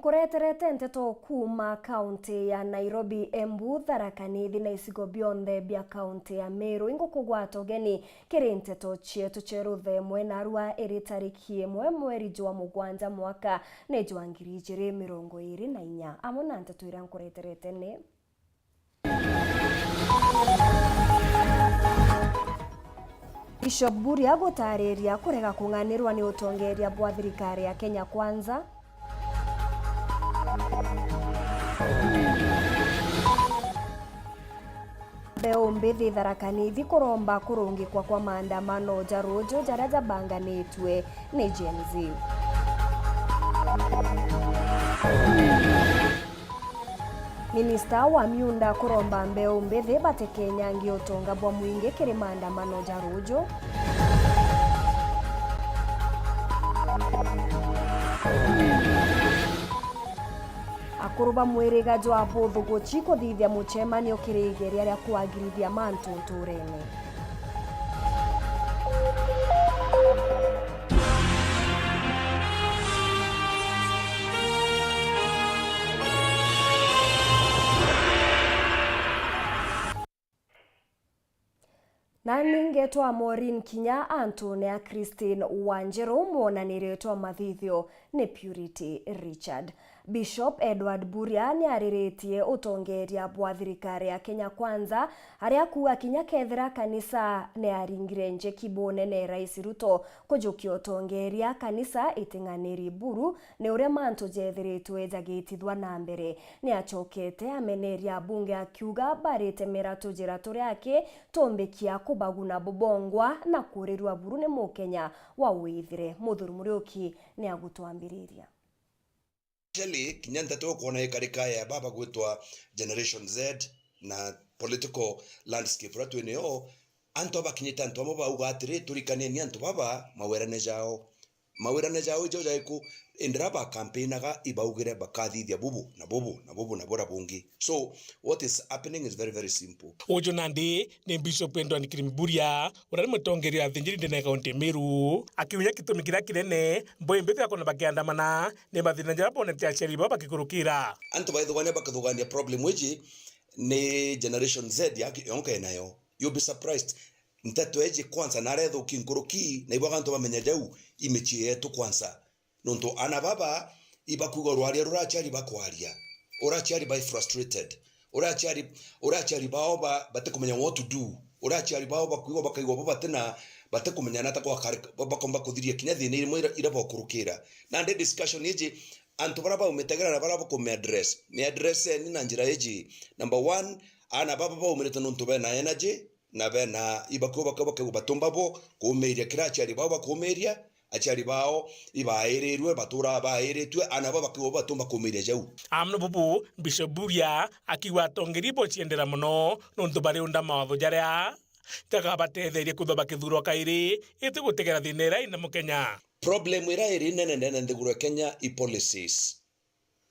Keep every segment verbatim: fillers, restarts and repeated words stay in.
Kureterete nteto kuuma kaunti ya Nairobi, Embu, Tharaka Nithi na icigo bionthe bia kaunti ya Meru. Ingukugwata ugeni kiri nteto cietu cia ruthe mwe narua iri tariki imwe mweri jwa mugwanja mwaka ni jwa ngiri ijiri mirongo iri na inya. Amwe na nteto iria nkureterete ni: Bishop Kuria gutariria kurega kung'anirwa ni utongeria bwa thirikari ya Kenya Kwanza. Mbeu mbithi Tharaka Nithi kuromba kurungikwa kwa maandamano ja ruju jaria jabanganitue ni Gen Z. Minista wa miunda kuromba mbeu mbithi batikenyangie utonga bwa mwingi kiri maandamano ja ruju. Akuru ba mwiriga jwa Buthuguchi kuthithia mucemanio kiri igeria ria kwagirithia mantu nturene. Nani ngetwa Maureen Kinya, antu ni a Christine Wanjiru, mwonanirio twa mathithio ni Purity Richard. Bishop Edward Kuria ni ariritie utongeria bwa thirikari ya Kenya Kwanza, aria akuuga kinya kethira kanisa ni aringire njeki bunene Rais Ruto kujukia utongeria, kanisa iting'aniri buru ni uria mantu jethiritwe jagitithwa na mbere. Ni acokete ameneria abunge akiuga baritemera tujira turia aki tumbikia kubaguna bubongwa na kurirua buru ni Mukenya wa withire. Muthuri Muriuki ni agutwambiriria. Actually, kinya nteto ukwona ikarika ya baba gwitwa Generation Z na political landscape uria twinayo, antu abakinyite antu amwe bauga atiri, turikaneni antu baba mawirane jao. Mawirane jao ijo jaiku, indira bakampinaga ibaugire bakathithia bubu na bubu na bubu na buria bungi. So, what is happening is very, very simple. Uju nandi ni Bishop Edward Kirimburia, uria ni mutongeria wa athinjiri ndene ya kaunti ya Meru, akiuria gitumi kiria kinene mbui mbithi akona bakiandamana ni mathina jaria bonete aciari bao bakikurukira. Antu baithugania bakithugania problem iji ni Generation Z yaki yonka inayo. You'll be surprised. Nteto iji kwanza narethuki nkuruki, na ibo antu bamenya jau imicii yetu kwanza. Nontu ana baba ibakuigwa rwaria ruraciari bakwaria. Uraciari bai frustrated. Uraciari, uraciari bao ba, batikumenya what to do. Uraciari bao bakuigwa bakaigwa bo batina, batikumenya nata kwa kar-, ba-, bakomba kuthiria kinya thina imwe ira, ira bokurukira. Nandi discussion iji, antu bara baumitegera na bara bakume address. Me address ni na njira iji. Number one, ana baba baumirite nontu bena energy, na bena ibakuo bakau bakau batumba bo kuumiria kira aciari bao bakuumiria, aciari bao ibairirue, batura bairitue, ana baba bakau batumba kuumiria jau. Amwe bubu, Bishop Kuria akiuga atongeri bociendera mono nontu bariunda mawatho jaria jagabatetheria kwithwa bakithurwa kairi, iti gutegera thina iria ina Mukenya. Problem iria iri nene nene nthiguru ya Kenya i policies.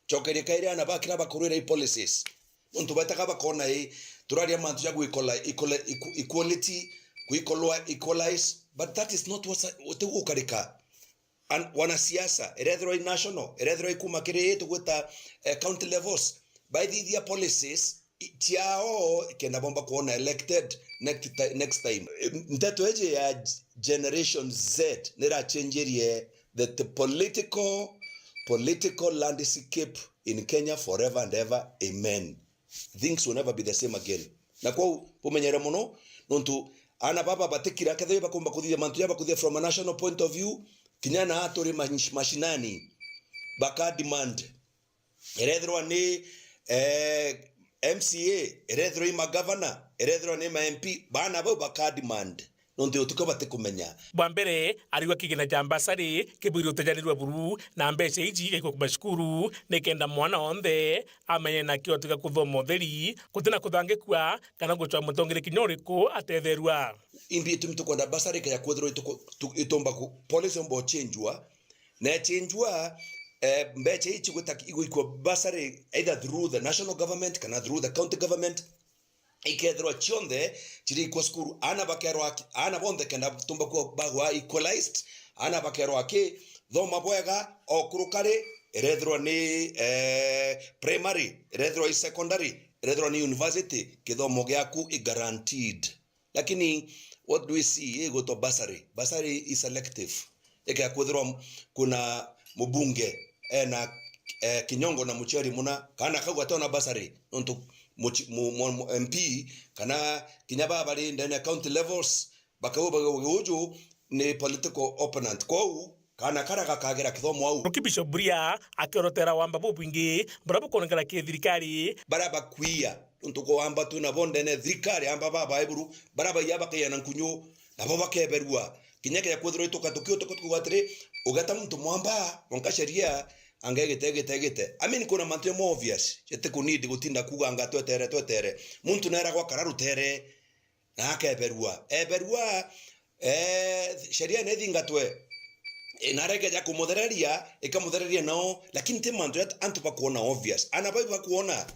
Cokeria kairi ana bakira bakurwira i policies. Nontu betaga bakona i, turaria mantu ja gwi equali-, equali-, equ-, equality, gwi equalua-, equalize, but that is not what sa-, uti gukarika. An-, wanasiasa, irethirwa i national, irethirwa i kuma kiri i tugwita, eh, county levels, baithithia policies i, ciao, kenda bomba kuona elected next ti-, next time. Nteto iji ya Generation Z nirachenjerie the, the political, political landscape in Kenya forever and ever. Amen. Things will never be the same again. Na kwou, bumenyere mono, nontu ana baba batikira kethira bakomba kuthithia mantu ja bakuthithia from a national point of view, kinya na aturi mash-, mashinani, baka demand. Irethirwa ni, eh, M C A, irethirwa i magavana, irethirwa ni ma M P, bana bau baka demand. Nontu utuko batikumenya. Bwa mbere, ariuga kigina ja mbasari kibwiri utejanirua buru na mbeca iji igaikwa kuma cukuru, nikenda mwana onthe amenye na kiotika kuthoma utheri, gutina kuthangikua kana gucwa mutongeri kinya uriku atetherua. Imbi itumi tukwenda mbasari ikeja kwithirwa ituku-, tu-, itomba ku-, policy omba uchenjua, na ichenjua, eh, mbeca ii cigwita-, igwikua bursary either through the national government kana through the county government, ikethirwa cionthe cirikwa cukuru, ana bakerwa aki-, ana bonthe kenda tumba kuwa bagwa equalized, ana bakerwa aki, thoma bwega, okuruka ri, irethirwa ni, eh, primary, irethirwa i secondary, irethirwa ni university, kithomo giaku i guaranteed. Lakini what do we see? Hii igwitwa bursary. Bursary is selective. Ikea kwithirwa kuna mubunge ena, eh, kinyongo na muciari muna, kana kau gatona bursary, nontu muci-, mu-, mu-, mu-, M P, kana kinya baba bari ndene ya county levels, bakauga, bauga, "Uju ni political opponent." Kwou, kana kara gakagira kithomo au. Muruki Bishop Buria akiorotera wamba bubwingi buria bukwonekana ki thirikari. Baria bakwia, nontu kwa wamba twina bo ndene thirikari, amba baba eburu, baria baiya bakaiyana nkunyu, nabo bakeberua. Kinya kija kwithirwa ituka tukio tuko tukuga atiri, ugeta muntu mwamba, mwanka sheria, anga igite, igite, igite. I mean, kuna mantu jamo obvious, jatikunidi gutinda kuuga anga twetere, twetere. Muntu naeragwa kara rutere, na akeberua. Eberua, eh, sheria na ithingatwe. Eh, na arekeja kumuthereria, ikamuthereria nao, lakini ti mantu ya antu bakuona obvious. Ana bau bakuona,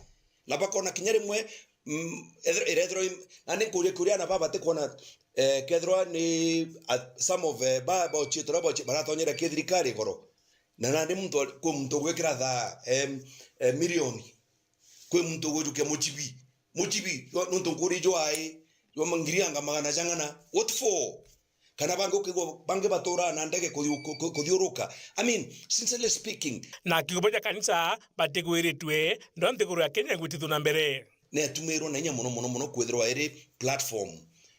na bakona kinya rimwe, mm, ethirwa, irethirwa im-, na ni nkuria kuria ana baba batikwona, eh, kethirwa ni, ah, some of, eh, ba, baochie turia baochie, baratonyera ki thirikari igoro. Na nandi muntu, kwi muntu ugwikira thaa, em, eh, milioni. Kwi muntu ugwijukia mucibi. Mucibi, jwa, nontu nkuri jwai, jwa ngiri anga magana jang'ana. What for? Kana bangi ukigwa, bangi baturaa na ndege kuthiu-, ku-, ku-, kuthiuruka. I mean, sincerely speaking. Na akiuga ja kanisa batigwiritwe, ndo nthiguru ya Kenya igwitithua na mbere. Netumirwe na inya mono, mono, mono kwithirwa iri platform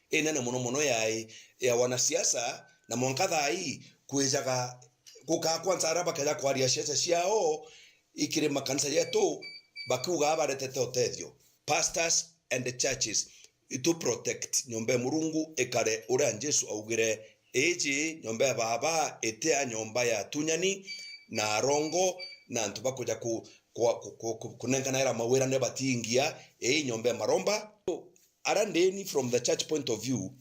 inene mono, mono ya, ya wanasiasa, na mwanka thaa ii kwijaga gukaa kwanza aria bakeja kwaria ciaca ciao ikiri makanisa jetu, bakiuga baretete utethio. Pastors and the churches, itu protect nyomba ya Murungu ikare uria Jesu augire, "Iji nyomba ya Baba itia nyomba ya atunyani na arongo na antu bakuja ku-, ku-, ku-, ku-, ku-, kunenkanaira mawira ni batiingia, ii nyomba ya maromba." Ara ndini from the church point of view,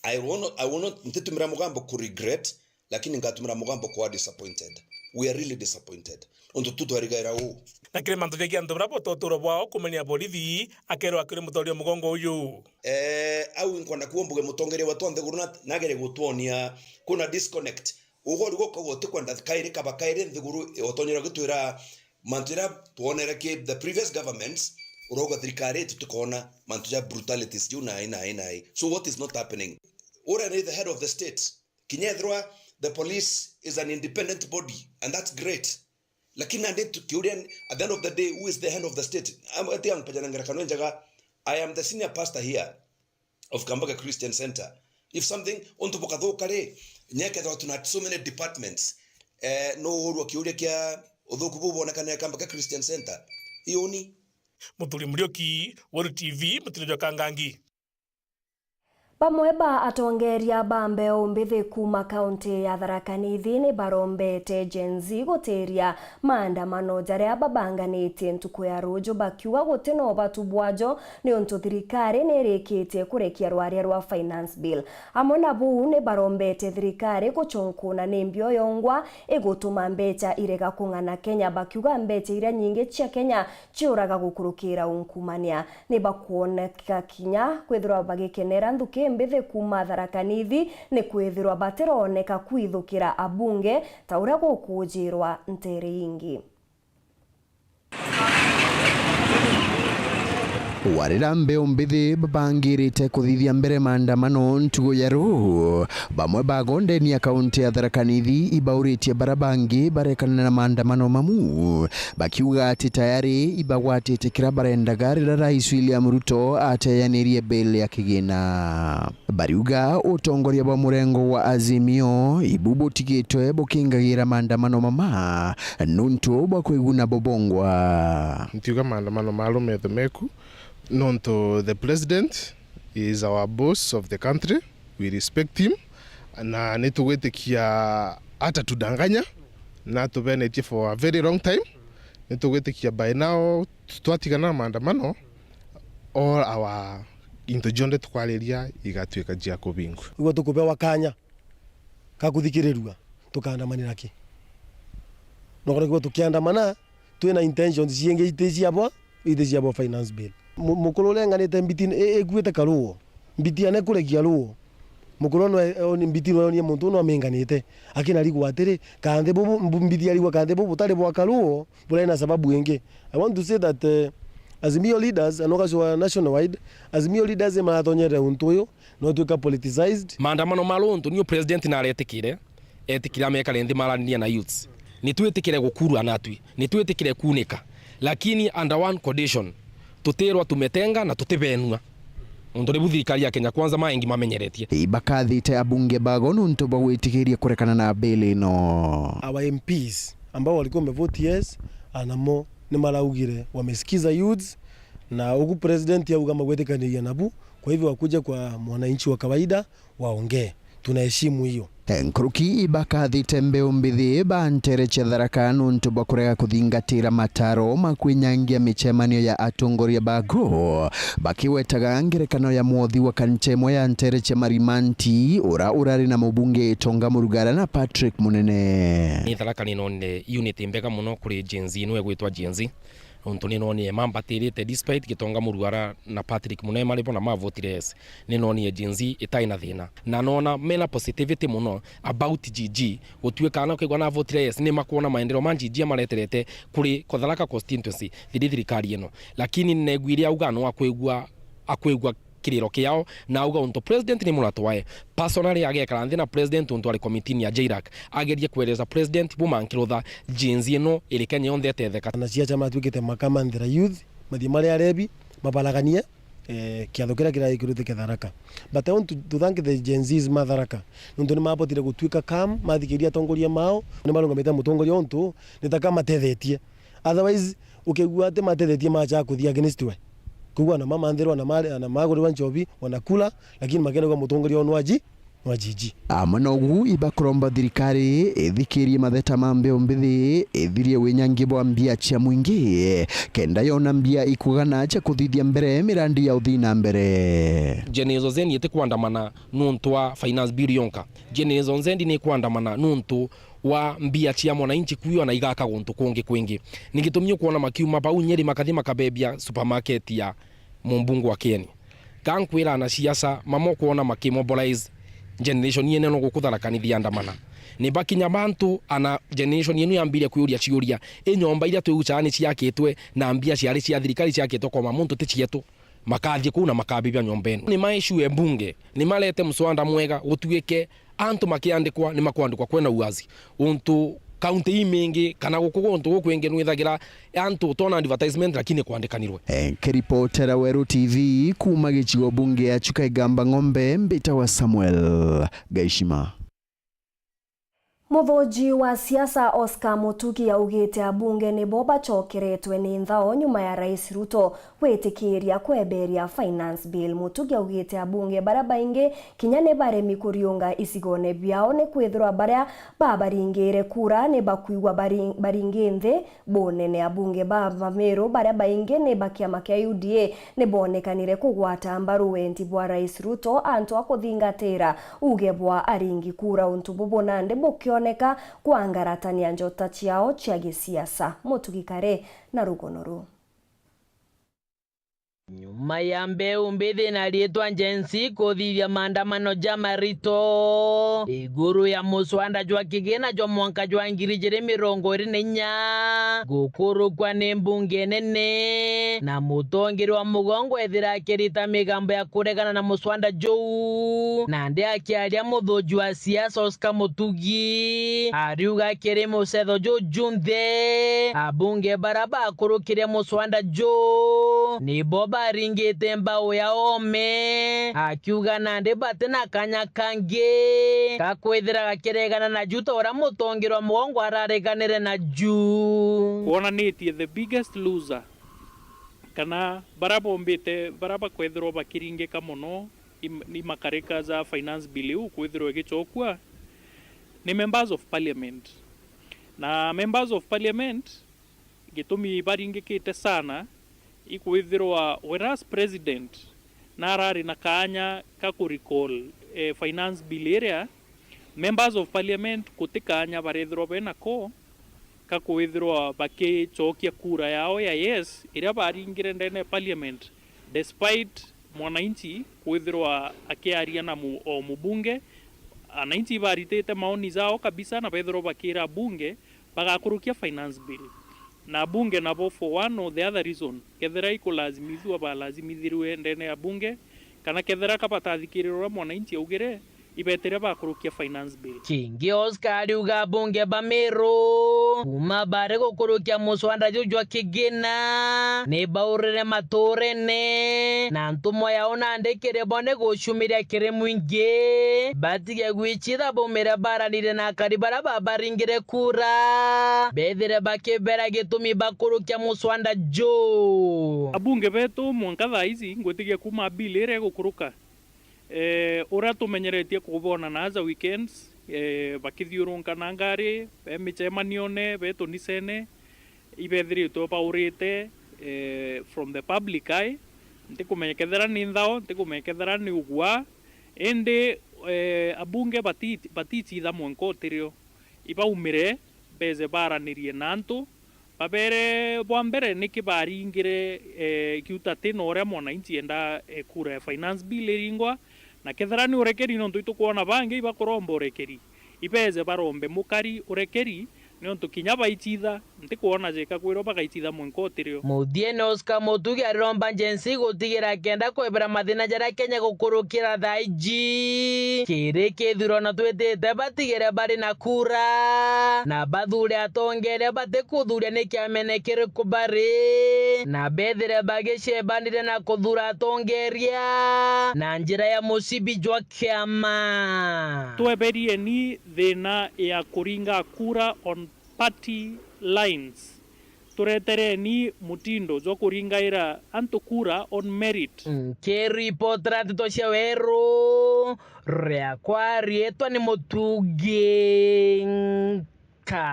I will not, I will not, ntitumira mugambo ku regret, lakini ngatumira mugambo kwa disappointed. We are really disappointed. Nontu tu twarigaira uu. Na kiri mantu jegie antu baria bototura bwao kumania borithi, akerwa akiri mutoria mugongo uyu. Eh, au inkwenda kuo mbuge mutongeria wetu wa nthiguru na, nagere gutwonia kuna disconnect. Ugori guka gutikwenda kairi kaba kairi nthiguru, eh, utonyera gutwira mantu jaria twonere ki the previous governments, urauga thirikari tutikona mantu ja brutalities jiu nai, nai, nai. So what is not happening? Uria ni the head of the state. Kinya ethirwa the police is an independent body, and that's great. Lakini nandi tu-, kiuria, at the end of the day, who is the head of the state? Am-, ati ampejana ngerekano enjega, I am the senior pastor here of Kambaga Christian Center. If something, untu bukathuka ri, nyekethirwa tuna so many departments, eh, no urwa kiuria kia uthuku buu bwonekanire Kambaga Christian Center? Iuni. Muthuri Muriuki, Weru T V, mutino jwa Kangangi. Bamwe ba atongeria ba mbeu mbithi kuuma kaunti ya Tharaka Nithi ni barombete Gen Z gutiria maandamano jaria babanganitie ntuku ya ruju, bakiuga guti na ubatu bwajo niuntu thirikari ni irikitie kurekia rwaria rwa Finance Bill. Amwe na buu, ni barombete thirikari gucunkuna ni mbio yongwa igutuma mbecha irega kung'ana Kenya, bakiuga mbecha iria nyingi cia Kenya ciuraga gukurukira unkumania. Ni bakwoneka kinya kwithirwa bagikenera nthuki mbithi kuuma Tharaka Nithi, ni kwithirwa batironeka kwithukira abunge ta uria gukujirwa nteere ingi. Warira mbeu mbithi babangirite kuthithia mbere maandamano ntugu ya ruu, bamwe ba Gondeni ya kaunti ya Tharaka Nithi ibauritie bara bangi barekana na maandamano mamu, bakiuga ati tayari ibagwatite kiria barendaga riria Rais William Ruto ateyanirie bill ya kigina. Bariuga utongoria bwa murengo wa Azimio ibu butigitwe bukingagira maandamano mama nuntu bwa kwiguna bubongwa. Ntiuga maandamano maru metho meku, nontu the president is our boss of the country, we respect him, na nitugwitikia atatudanganya na atubenetie for a very long time. Nitugwitikia by now twatigana na maandamano, all our into jonthe tukwariria igatuika cia kubingwa. Igwe tukubewa kanya ka kuthikirirua, tukaandamanira ki? Nokorwo kigwe tukiandamana twina intentions ciingi iti ciabwa, iti ciabwa finance bill. Mu-, mukuru urenganite mbiti i-, ikuite karuo, mbiti ane kurekia ruo. Mukuru no, eh, ni mbiti no yonie muntu no aminganite. Akina rigwa atiri, kanthe bubu, mbu-, mbiti yarigwa kanthe bubu butari bwa karuo, burari na sababu ingi. I want to say that, eh, Azimio leaders, and ukacua national wide, Azimio leaders ni maratonyerere untu uyu, no twika politicized. Maandamano ma runtu niyo president naretikire, etikire amekare nthi maranirie na youths. Ni twitikire gukurwa natwi, ni twitikire kuunika. Lakini under one condition, tutirwa tumetenga na tutibenua. Nontu ribu thirikari ya Kenya Kwanza maingi mamenyeretie. Ibakathite abunge bago nontu bwa gwitikiria kurekana na bill ino. Our M Ps ambao walikuwa wamevote yes, anamo ni maraugire wamesikiza youths, na ugu president auga magwetikaniria nabu, kwa hivyo wakuje kwa mwananchi wa kawaida waongee. Tunaheshimu hiyo. Nkuruki ibakathite mbeu mbithi ba ntere cia Tharaka nontu bwa kurega kuthingatira mataro ma kwinyangia micemanio ya atongoria bago, bakiwetaga ngerekano ya mwothi wa kancha imwe ya ntere cia Marimanti, ura urari na mubunge Itonga Murugara na Patrick Munene. Ni Tharaka ni nonire unity mbega muno kuri Gen Z, niwe gwitwa Gen Z. Nontu ni nonire mambatirite despite Gitonga Murugara na Patrick Munene mari bo na mavotire yes. Ni nonire Gen Z itai na thina. Na nona mena positivity muno about G G. Gutuika ana ukaigua na votire yes, ni makwona maendeleo ma G G amareterete kuri Tharaka constituency thiri thirikari ino. Lakini neguire auga no akwigua, akwigua kiriro kiao, na auga untu president ni muratu wae. Personally, agekara nthi na president untu ari committee ya J R A C, agerie kueleza president buma nkirutha Gen Z ino iri Kenya yonthe etetheka. Na ciaca matwikite makamanthira youth, mathie mari arebi, mabaraganie, eh, kiatho kiria kirari kirutike Tharaka. But I want to, to thank the Gen Zs ma Tharaka. Nontu ni mabotire gutwika calm, mathikiria atongoria mao, ni marungamite mutongoria untu ni ta kamatethetie. Otherwise, ukigua ati matethetie macha kuthia against we. Kugua na mamanthirwa na mari, na magurirwa nchobi, wanakula, lakini makenegwa mutongoria onu aji, wa G G. Amwe nogu ibakuromba thirikari ithikirie matheta ma mbeu mbithi, ithirie winyangi bwa mbia cia mwingi, kenda yona mbia ikugana cia kuthithia mbere mirandi ya uthii na mbere. Generation Z itikwandamana nuntu wa finance bill yonka. Generation Z ni ikwandamana nuntu wa mbia cia mwananchi kuiyo na igaka guntu kungi kwingi. Ni gitumi ukwona makiuma bau Nyeri makathi makabebia supermarket ya mumbunge wa Kieni. Ka nkwira anasiasa mama ukwona makimobilize generation yene no guku Tharaka Nithi andamana. Ni bakinya bantu ana generation yenu yambirie kwiuria ciuria, i nyomba iria twiuchaga ni ciakitwe na mbia ciari cia thirikari ciakitwe kwa mamuntu ti cietu? Makathie kuu na makabibia nyomba enu. Ni maishu e bunge, ni marete mswada mwega gutuike antu makiandikwa ni makwandikwa kwena uwazi. Untu kaunti imingi kana guku guntu gukwingi nwithagira antu utona advertisement lakini kwandikanirwe. Nkiripotera Weru T V kuuma gicigo bunge ya Chuka Igamba Ng'ombe, mbitawa Samuel Gaishima. Muthuji wa siasa Oscar Mutugi augite abunge nibo bacokeretwe ni nthao nyuma ya Rais Ruto gwitikiria kweberia Finance Bill. Mutugi augite abunge baria baingi kinya ni baremi kuriunga icigone biao ni kwithirwa baria babaringire kura ni bakwigua bari-, baringi nthi bunene. Abunge ba Bamiru baria baingi ni ba kiama kia U D A ni boonekanire kugwata mbaru wendi bwa Rais Ruto antu a kuthingatira uge bwa aringi kura, untu bubu nandi bukioneka kwangaratania njota ciao cia gisiasa. Mutugi Kare na rugono ruu. Nyuma ya mbeu mbithi na riitwa Gen Z kuthithia maandamano ja marito iguru ya muswada jwa kigina jwa mwanka jwa ngiri ijiri mirongo iri na inya, gukurukwa ni mbunge nene na mutongeria wa mugongo ethira akirita migambo ya kuregana na muswada juu, nandi akiaria muthuji wa siasa Oscar Mutugi ariuga kiri mucetho juu junthe, abunge bara bakurukire muswada juu nibo baringite mbau ya ome, akiuga nandi bati na kanya kangi ka kwithira gakiregana na juu ta uria mutongeria wa mugongo arareganire na juu. Kwonanitie the biggest loser, kana bara bombite, bara bakwethirwa bakiringika mono i, i makarika ja finance bill iu kwithirwa igicokua, ni members of parliament. Na members of parliament, gitumi baringikite sana, ikwithirwa whereas president narari na kaanya ka ku recall, eh, finance bill iria, members of parliament guti kaanya barethirwa benako ka kwithirwa bakicokia kura yao ya yes iria baringire ndene ya parliament, despite Mwananchi kwithirwa akiaria na mu-, o mubunge, ananchi ibaritite maoni jao kabisa na bethirwa bakira bunge bagakurukia finance bill. Na bunge nabo for one or the other reason, kethira ikulazimithua balazimithirue ndene ya bunge, kana kethira ka batathikirirwa uria mwananchi augire, ibetire bakurukia finance bill. Kingi Oscar ariuga abunge ba Meru kuma bari gukurukia muswanda juu jwa kigina ni baurire maturene, na ntumwa yao nandi kiri bo ni gucumiria kiri mwingi batige gwicitha baumire baranire na akari baria babaringire kura, bethire bakibera gitumi bakurukia muswanda juu. Abunge betu mwanka thaa ici ngwitikia kuma bill iria igukuruka, eh, uria tumenyeretie kubona na aja weekends, eh, bakithiurunka na ngari, be micemanione, be tunicene, ibethiritwe baurite, eh, from the public eye. Ntikumenya kethira ni nthao, ntikumenya kethira ni ugwa, indi, eh, abunge bati-, batichitha mwanka utirio. Ibaumire, beze baranirie na antu, babere bwa mbere niki baringire, eh, kiuta ti na uria mwananchi enda, eh, kura ya finance bill iringwa, na kethira ni urekeri, nontu itukwona bangi ibakuromba urekeri, ibeze barombe mukari urekeri, nontu kinya baichitha, ntikwona jeka kwirwa bagaititha mwanka utirio. Muthiene Oscar Mutugi ariromba Gen Z gutigira kenda kwebera mathina jaria Kenya gukurukira thaa iji. Kiri kithurano twitite batigire bari na kura, na bathure atongeria batikuthuria ni kiamene kiriku bari, na bethire bagicebanire na kuthura atongeria na njira ya mucibi jwa kiama. Tweberieni thina ya kuringa kura on party lines. Turetereni mutindo jwa kuringaira antu kura on merit. Nkiripotera nteto cia weru, riakwa riitwa ni Mutugi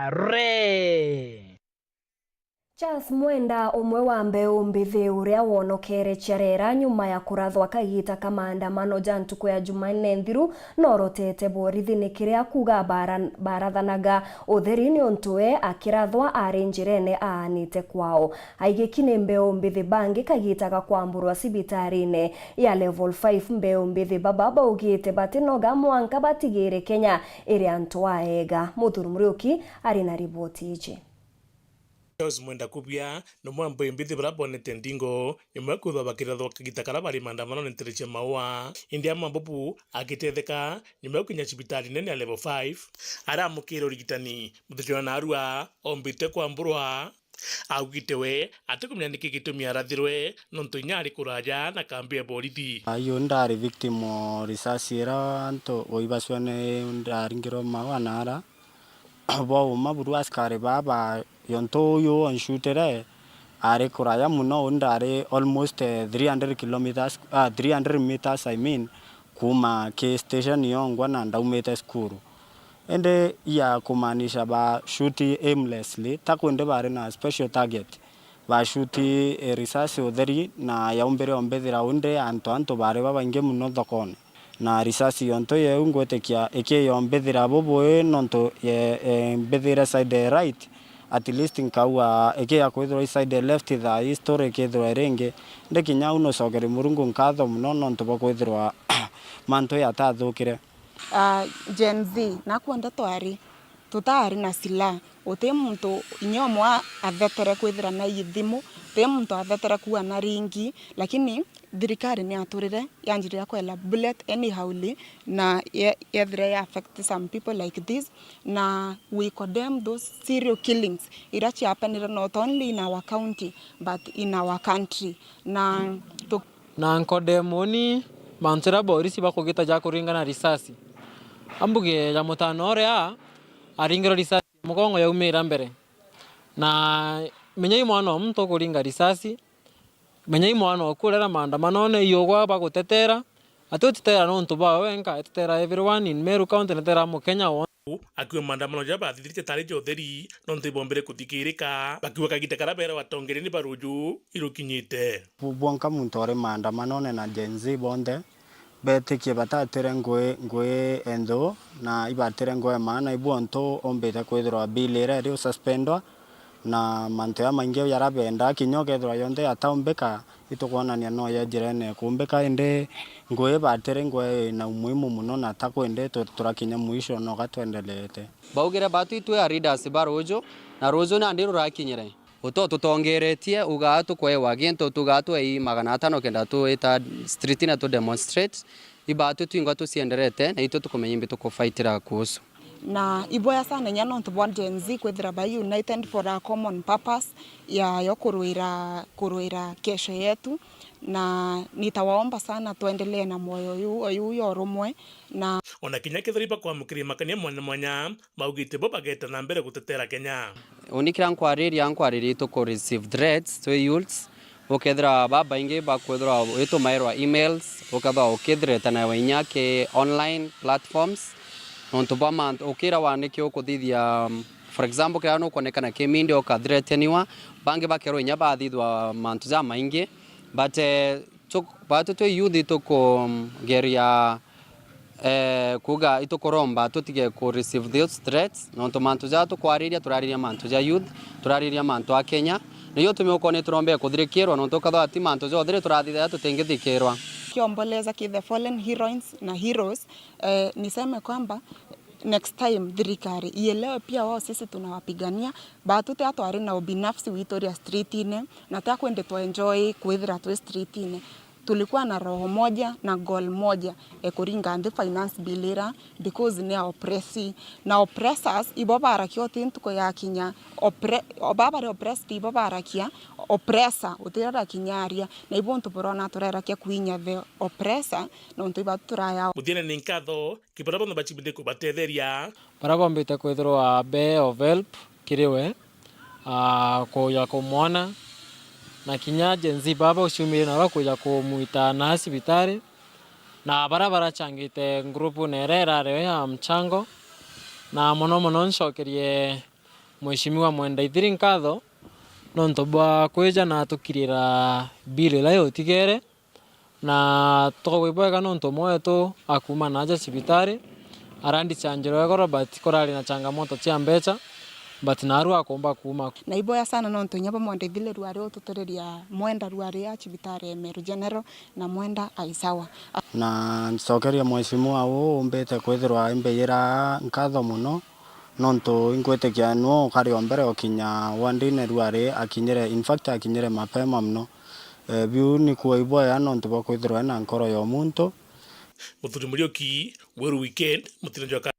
Nkare. Charles Mwenda, umwe wa mbeu mbithi uria wonokere Charera nyuma ya kurathwa kagiita ka maandamano ja ntuku ya Jumanne nthiru, norotete borithi ni kiria akuuga bara-, barathanaga utheri niuntu we akirathwa ari njirene aanite kwao. Aigiki ni mbeu mbithi bangi kagiita ga kwamburwa cibitarine ya level five. Mbeu mbithi baba baugite batinoga mwanka batigire Kenya iri antu aega. Muthuri Muriuki ari na riboti iji. Charles Mwenda Kubia ni umwe wa mbeu mbithi baria bonete ndingo nyuma ya kwithwa bakirathwa kagita karia bari maandamanone ntere cia Maua. Indi ama mbubu agitetheka nyuma ya gukinya cibitari nene ya level five. Aramukire urigitani, muthuri wa naarua ombite kwamburwa. Augite we atikumenya niki gitumi arathirwe, nontu inya ari kuraja na kambi ya borithi. Ayu ndari victim o risasi ira antu boibacua ni ndaringirwe Maua naara. Bwauma buru askari baa ba yontu uyu onshutire ari kuraya mono, uu ndari almost, eh, three hundred kilometers, ah, three hundred meters, I mean, kuuma ki station yongwa na ndaumite cukuru. Indi ya kumaanisha ba shoot aimlessly, ta kwindi bari na special target. Ba shoot, eh, risasi utheri na yaumbire ombithira undi antu, antu bari babaingi mono thokone. Na risasi yontu yeu ngwitikia ikiyombithira bubui nontu ye, eh, mbithire side ya right, at least nkaua ikiya kwithirwa i side ya left thaa ii story ikithirwa iringi. Ndi kinya au nucokerie Murungu nkatho mono nontu bwa kwithirwa mantu yatathukire. Ah, Gen Z, nakuo nde twari, tutaari na silaha. Uti muntu inya umwe a-, athetere kwithira na ithimu, uti muntu athetere kuua na ringi, lakini thirikari ni yaturire yanjirire kwela bullet anyhowly, na ye-, yethire ya affect some people like this, na we condemn those serial killings iria ciapenire not only in our county but in our country. Na tu- Na nkondemoni mantu jaria borisi bakugita ja kuringana risasi. Ambuge ja mutano uria aringirwe risasi mugongo yaumira mbere. Na menyai mwana wa muntu ukuringa risasi, menyai mwana oku urera maandamanone, iugwa bagutetera, ati utitera nontu bwawe wenka, etetera everyone in Meru County, netera Mukenya wonthe. Akiuga maandamano jaria bathithirite tari ja utheri, nontu ibombire kuthikirika, bakiuga kagita karia beerwa atongeria ni baruju irukinyite. Bu-, bwonka muntu uri maandamanone na Gen Z bonthe, betikie batatire ngui, ngui enthu, na ibatire ngui ya maana, ibu ontu umbite kwithirwa bill iria iri ususpendwa, Na mantu jamaingi jarabendaa kinya ukethirwa yonthe yataumbika, itukwonania no ya njira ene kuumbika, indi ngui batiri ngui ina umuhimu muno, na ta kwindi tu-, turakinya mwisho no ga twendeleete. Baugire batu itwe a leaders ba ruju, na ruju nandi rurakinyire. Uto tutongeretie, ugaa tukwewa gintu, tugaa twei magana atano kenda tuita street na tu demonstrate. Ibaatu twingwa tucienderete, na itwe tukumenya imbi tukufaitira kuhusu. Na iboya sana inya nontu bwa Gen Z kwithira ba united for a common purpose ya yo kurwira, kurwira kesho yetu, na nitawaomba sana tuendelee na moyo yu, yu ya urumwe, na Ona kinya kethira ibakwamukira imakania mwanya mwanya, baugite bo bageta na mbere gutetera Kenya. Uni kira nkwariria, nkwariria itu ku receive threats twi youths, ukethira babaingi bakwithirwa itumairwa emails, ukethirwa ukithreataniwa inya ki online platforms, nontu bwa mantu, ukirawa niki ukuthithia, um, for example, kiria nukwonekana ki media ukathreataniwa, bangi bakerwa inya bathithwa mantu jamaingi, but, eh, tu-, batu twi youth tukugeria eh, kuuga itukuromba tutige ku receive those threats, nontu mantu jaa tukwariria, turariria mantu ja youth, turariria mantu a Kenya. Niyo utumi ukona turombe kuthirikirwa, nontu ukethirwa ti mantu jonthe turathithia tutingithikirwa. Kiomboleza ki the fallen heroines na heroes, eh, niseme kwamba next time thirikari ielewe pia wao sisi tunawapigania. Batu tia twari na ubinafsi witu ria street-ini, na tia kwende twa enjoy kwithira twi street-ini. Tulikuwa na roho moja na goal moja, e, kuringa nthi finance bill ira, because ni a oppress. Na oppressors, ibo barakia uti ntuku yakinya, oppre-, o baba bari oppressed, ibo barakia, oppressor, utira rakinya aria. Na ibo untu burona turerakia kwinya the oppressor, nontu iba turaya. Muthiene ni nkatho, ki baria bonthe bacibite kubatetheria. Baria bombite kwithirwa be of help kiri we, aa, kuja kumwona, na kinya Gen Z baba uciumire naro kuja kumwita na cibitari, na baria barachangite ngurupune iria irari yo ya mchango, na mono mono ncokerie Mheshimiwa Mwenda Ithiri nkatho nontu bwa kwija na atukirira bill iria yutigere. Na tugagwa ibwega nontu umwe wetu akuuma na aja cibitari, arandi chanjirwa igoro, but kurari na changamoto cia mbecha, but naarua akumba kuuma. Na iboya sana nontu inya bamwenda ithile ruari ututuriria mwenda ruari a cibitari ya Meru General na mwenda aisawa. Na ncokeria mheshimiwa uu umbite kwithirwa imbiyira nkatho mono, nontu ingwitikia nwe ukari o mbere ukinya wandine ruari akinyire, in fact akinyire mapema mono. Eh, biu ni kuuga ibwega nontu bwa kwithirwa ena nkoro ya umuntu. Muthuri Muriuki, Weru Weekend, mutino jwa ka-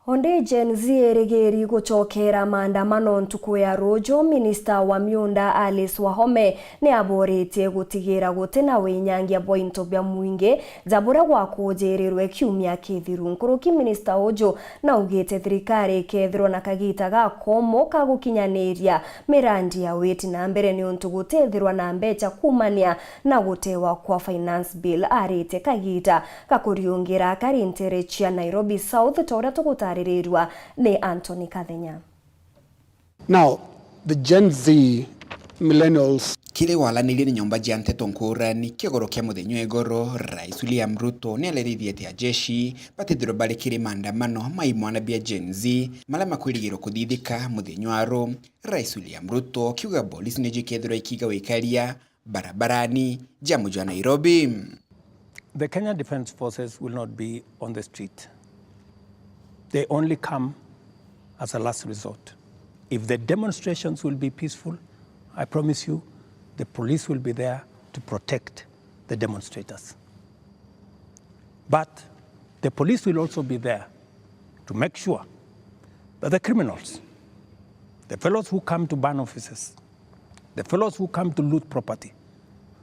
Ondi Gen Z irigiri gucokera maandamano ntuku ya ruju, minista wa miunda Alice Wahome ni aboritie gutigira guti na winyangia bwa into bia mwingi, ja buria gwakujirirwe kiumia kithiru. Nkuruki minista uju naugite thirikari ikethirwa na kagita gakomo ka gukinyaniria mirandi ya witi na mbere niuntu gutithirwa na mbecha kumania na gutewa kwa finance bill. Aritie kagita ga kuriungira kari ntere cia Nairobi South, ta uria tugutaririrwa ni Anthony Kathenya. Now, the Gen Z, millennials. Kiri waranirie ni nyomba jia nteto nkurani, kigoro kia muthenya wa igoro, Rais William Ruto ni alerithie ati ajeshi batithirwe bari kiri maandamano ma imwana bia Gen Z, maria makwirigirwo kuthithika muthenya wa ru. Rais William Ruto kiuga polisi ni jikethirwa ikiga wikaria barabarani ja muji wa Nairobi. The Kenya Defence Forces will not be on the street. They only come as a last resort. If the demonstrations will be peaceful, I promise you, the police will be there to protect the demonstrators. But the police will also be there to make sure that the criminals, the fellows who come to burn offices, the fellows who come to loot property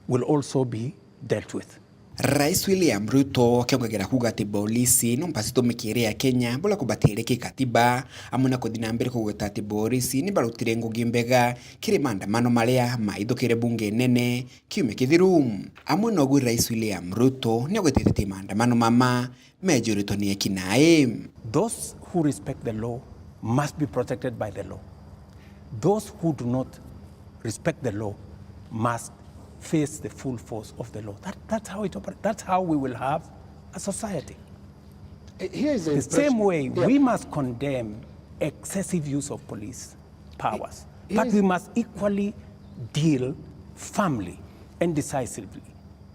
will also be dealt with. Rais William Ruto akiongagera kuuga ati polisi no mpasi tumikire ya Kenya buria kubatire kikatiba, amwe na kuthi na mbere kugweta ati polisi ni barutire ngugi mbega kiri maandamano maria maithukire bunge nene kiumia kithiru. Amwe nogu Rais William Ruto ni agwetete ati maandamano mama mejuritwe ni eki nae. Those who respect the law must be protected by the law. Those who do not respect the law must face the full force of the law. That, that's how it operates. That's how we will have a society. Eh, here is the The same impression. Way, Yeah. We must condemn excessive use of police powers. But we must equally deal firmly and decisively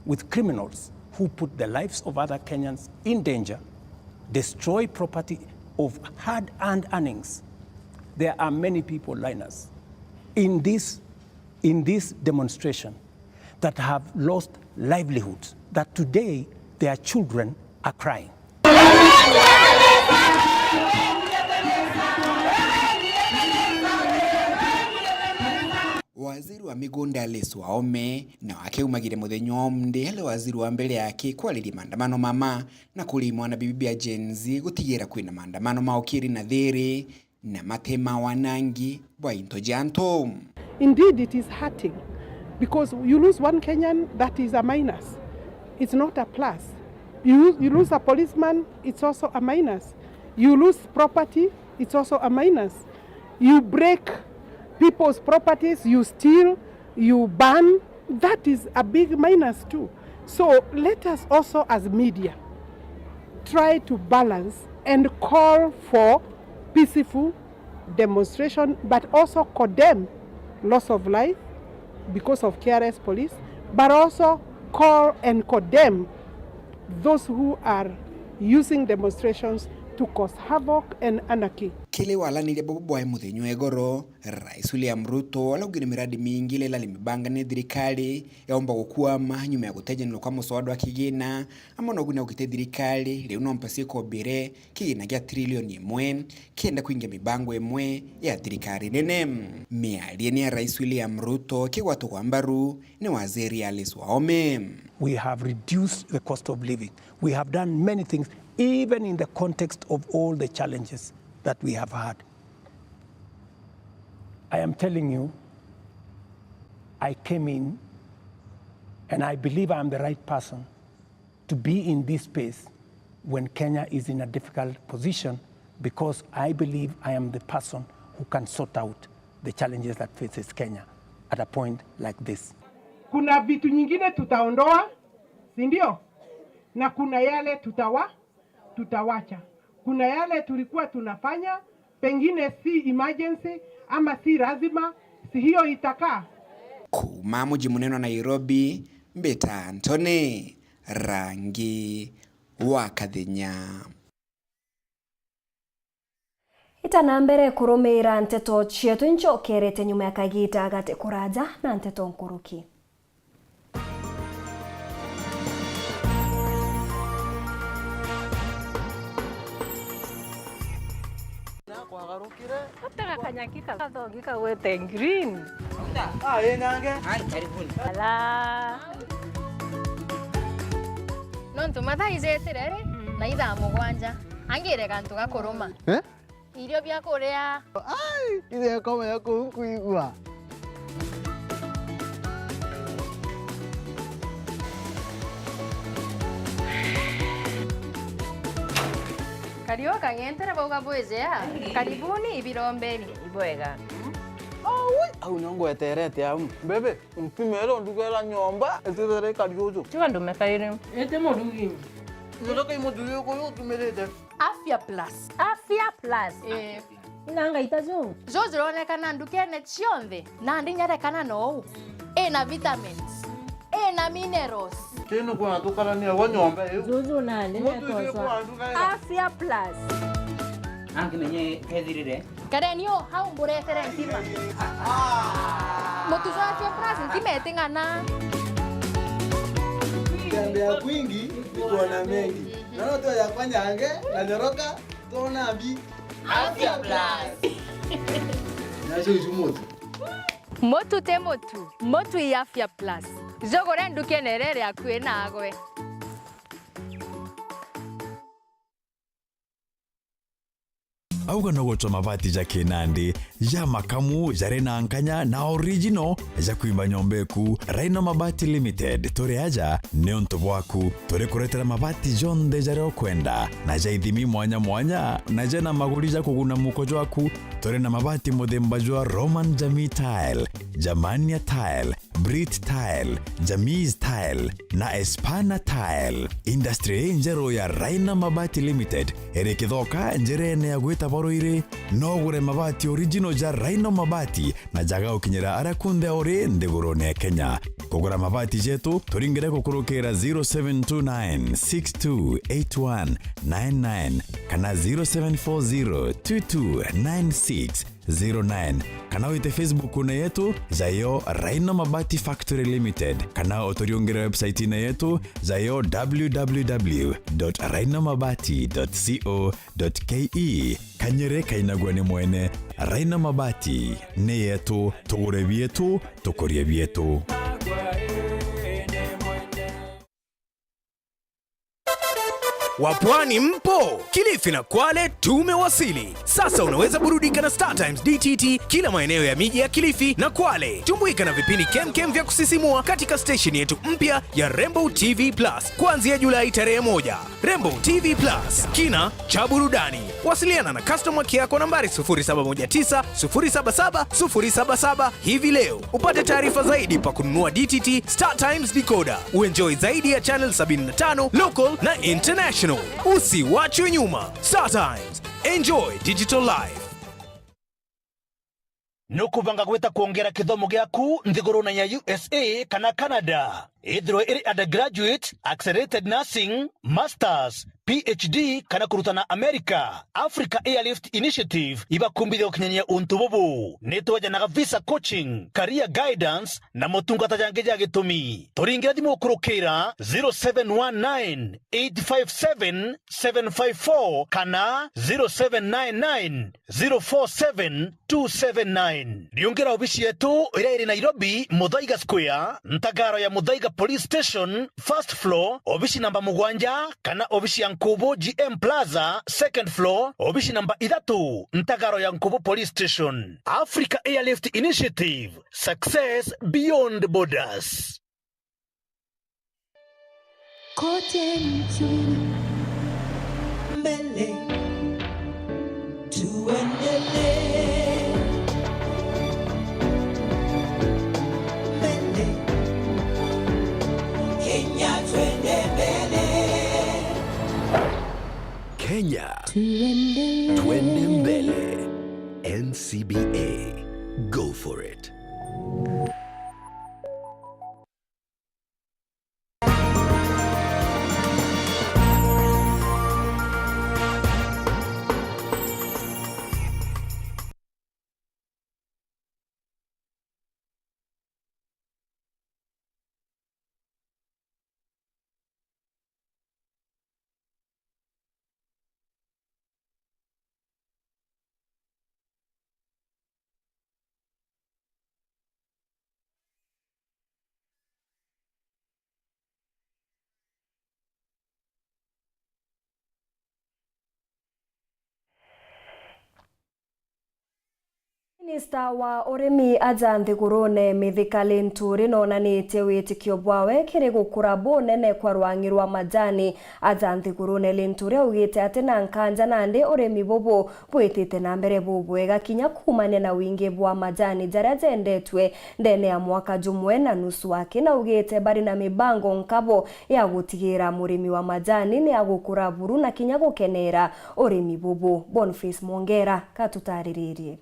with criminals who put the lives of other Kenyans in danger, destroy property of hard-earned earnings. There are many people, Linus, in this, in this demonstration that have lost livelihoods, that today their children are crying. Waziri wa migunda Alice Waome na akiaumagire muthenya wa Monday ari waziri wa mbere yake kwariria maandamano mama na kuria imwana bibi bia Gen Z gutigira kwina maandamano ma ukiri na thiri na mate ma wanangi bwa into cia antu. Indeed, it is hurting because you lose one Kenyan, that is a minus. It's not a plus. You, you lose a policeman, it's also a minus. You lose property, it's also a minus. You break people's properties, you steal, you burn, that is a big minus too. So let us also as media try to balance and call for peaceful demonstration, but also condemn loss of life because of careless police, but also call and condemn those who are using demonstrations to cause havoc and anarchy. Kiri waraniria bobo bwae muthenya wa igoro, Rais William Ruto araugire miradi mingi iria irari mibangane ni thirikari yaumba gukwama nyuma ya gutejanirwa kwa muswada wa kigina, amwe na uguni augite thirikari riu no mpesa ikombire kigina gia trilioni imwe kenda kwingia mibango imwe ya thirikari nene. Miario ni ya Rais William Ruto kigwatagwa mbaru ni waziri Alice Waome. We have reduced the cost of living. We have done many things, even in the context of all the challenges that we have had. I am telling you, I came in and I believe I am the right person to be in this space when Kenya is in a difficult position, because I believe I am the person who can sort out the challenges that faces Kenya at a point like this. Kuna vitu nyingine tutaondoa, si ndio? Na kuna yale tutawa-, tutawacha. Kuna yale tulikuwa tunafanya, pengine si emergency ama si lazima, si hiyo itakaa? Kuuma muji munene wa Nairobi, mbita Anthony Rangi wa Kathenya. Ita na mbere kurumiira nteto cietu, incokerete nyuma ya kagiita gati kuraja na nteto nkuruki. Atega kanyaki ka-, kathongi kagwete green. Ah, ĩ nyange. Ai, karibuni. Ala. Nontu mathaa ijitire ri, na ithaa mugwanja, angire gantu ga kuruma. Eh? Irio bia kuria. Ai, ithe komenya kuu kwigua. Kariu kang'entere bauga bwijea. Karibuni ibirombeni. Ibwega. Aui, au nio ngweterete au. Bebe, mpimere ndugera nyomba, itithere ikari uju. Tiga ndume kairi. Ite murugi. Ndoka imuthuri uyu utumirite. Afya Plus. Afya Plus. Eh. Ina ngaita ju. Ju jironekana ndukene cionthe, nandi nyarekana nou. Ina vitamins. Ina minerals. Kinu kuna tukarania wa nyomba iu. Juju nandi. Mutu icio kwa nduka ya. Afya Plus. Angimenye kethirire. Kareni o hau mburetere ntima. Mutu jwa Afya Plus ntima iting'ana. Tembea kwingi ni kuona mengi. Na no tuoya kwa nyange na nyoroka, tuona mbi. Afya Plus. Nacio icu mutu. Mutu ti mutu, mutu i Afya Plus. Jugure ndukene iria iri akui nagwe. Auga no gucwa mabati ja kinandi, ja makamu, jari na nkanya na original, ja kwimba nyomba eku. Rhino Mabati Limited, turi aja niuntu bwaku. Turi kuretera mabati jonthe jaria ukwenda, na ja ithimi mwanya mwanya, na jena maguri ja kuguna muko jwaku. Turi na mabati muthemba jwa Roman Jamii Tile, Germania Tile, Brit Tile, Jamis Tile na Espana Tile. Industry injeru ya Raina Mabati Limited iri Kithoka, njirene ya gwita Mporo iri, no ugure mabati original ja Rhino Mabati na jaga gukinyira aria kunthe uri nthigurune ya Kenya. Kugura mabati jetu, turingire gukurukira zero seven two nine six two eight one nine nine kana zero seven four zero two two nine six zero nine, kana wite Facebook-une yetu jayo Rhino Mabati Factory Limited, kana uturiungire website-ine yetu jayo w w w dot rhino mabati dot co dot k e. Kanyere kainagua ni mwene. Rhino Mabati ni yetu, tugure bietu, tukurie bietu. Wapwani mpo? Kilifi na Kwale tumewasili. Sasa unaweza burudika na Star Times D T T kila maeneo ya miji ya Kilifi na Kwale. Tumbuika na vipindi kemkem vya kusisimua katika station yetu mpya ya Rainbow T V Plus kuanzia Julai tarehe moja. Rainbow T V Plus, kina cha burudani. Wasiliana na customer care kwa nambari sufuri saba moja tisa, sufuri saba saba, sufuri saba saba hivi leo. Upate taarifa zaidi pa kununua D T T Star Times decoder. Uenjoy zaidi ya channel sabini na tano, local na international. Usiwachwe nyuma. Star Times. Enjoy digital life. Nukubanga gwita kwongera kithomo giaku nthigurune ya U S A kana Canada? Ithirwe iri undergraduate, accelerated nursing, masters, P H D kana kurutana America, Africa Airlift Initiative ibakumbithia gukinyania untu bubu. Nitwejanaga visa coaching, career guidance na motungata jangi ja gitumi. Turingire thimu ukurukira zero seven one nine eight five seven seven five four kana zero seven nine nine zero four seven two seven nine. Riungira obici yetu iria iri Nairobi, Muthaiga Square, ntagaro ya Muthaiga Police Station, first floor, obici namba mugwanja, kana obici ya Nkubu G M Plaza, second floor, obici namba ithatu, ntagaro ya Nkubu Police Station. Africa Airlift Initiative, success beyond borders. Kote nchini. Mbele. Tuendelee. Mbele. Kenya, twende mbele. Kenya, tuendelee. Twende mbele. N C B A. Go for it. Minista wa urimi aja nthigurune Mithika Linturi nonanitie witikio bwawe kiri gukura bunene kwa rwang'i rwa majani aja nthigurune. Linturi augite ati na nkanja nandi urimi bubu bwitite na mbere bubwega kinya kuumania na wingi bwa majani jaria jendetue ndene ya mwaka jumwe na nusu. Akinaugite bari na mibango nkabo ya gutigira murimi wa majani ni agukura buru na kinya gukenera urimi bubu. Boniface Mwongera katutariririe.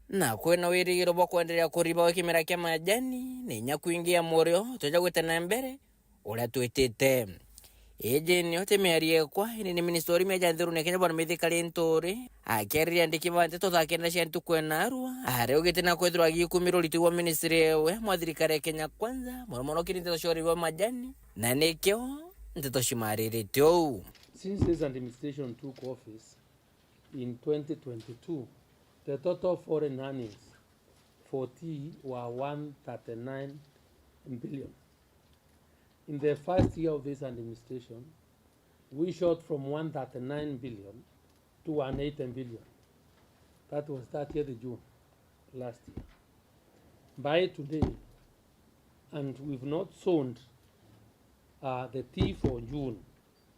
Na kwina wirigiro bwa kwenderea kuriba gwa kimera kia majani, ni inya kwingia murio tweja gwita na mbere uria twitite. Iji nio ti miario ekwa, indi ni minista wa urimi aja nthigurune Kenya Bwana Mithika Linturi akiariria andiki ba nteto thaa kenda cia ntuku e Narua, aria augite na kwithirwa agikumira uritu bwa ministry ewe mwa thirikari ya Kenya Kwanza, mono mono kiri nteto cia urimi bwa majani, na nikio nteto cimariritie uu. Since this administration took office, in twenty twenty-two, the total foreign earnings for tea were one thirty-nine billion. In the first year of this administration, we shot from one thirty-nine billion to one eighty billion. That was thirtieth June last year. By today, and we've not sown, uh, the tea for June,